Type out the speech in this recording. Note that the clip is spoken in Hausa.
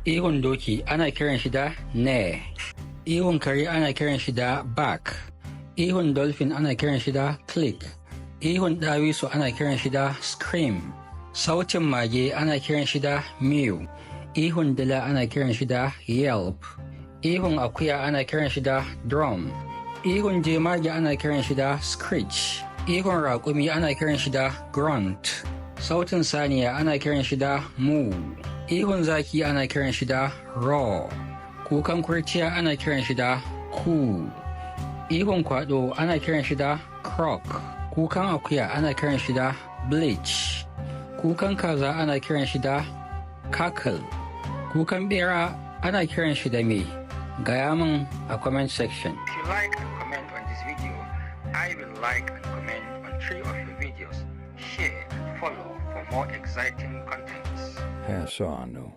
Ihun doki ana kiran shi da neigh. Ihun kare ana kiran shi da bark. Ihun dolphin ana kiran shi da click. Ihun ɗawisu ana kiran shi da scream. Sautin mage ana kiran shi da mew. Ihun dila ana kiran shi da yelp. Ihun akuya ana kiran shi da drum. Ihun jemage ana kiran shi da screech. Ihun raƙumi ana kiran shi da grunt. Sautin saniya ana kiran shi da moo. Ihun zaki ana kiran shi da roar. Kukan kurciya ana kiran shi da coo. Ihun kwado ana kiran shi da croak. Kukan akuya ana kiran shi da bleat. Kukan kaza ana kiran shi da cackle. Kukan bera ana kiran shi da me? Gaya min a comment section. If you like and comment on this video, I will like and comment on three of your videos. Share and follow for more exciting contents. Hassanu.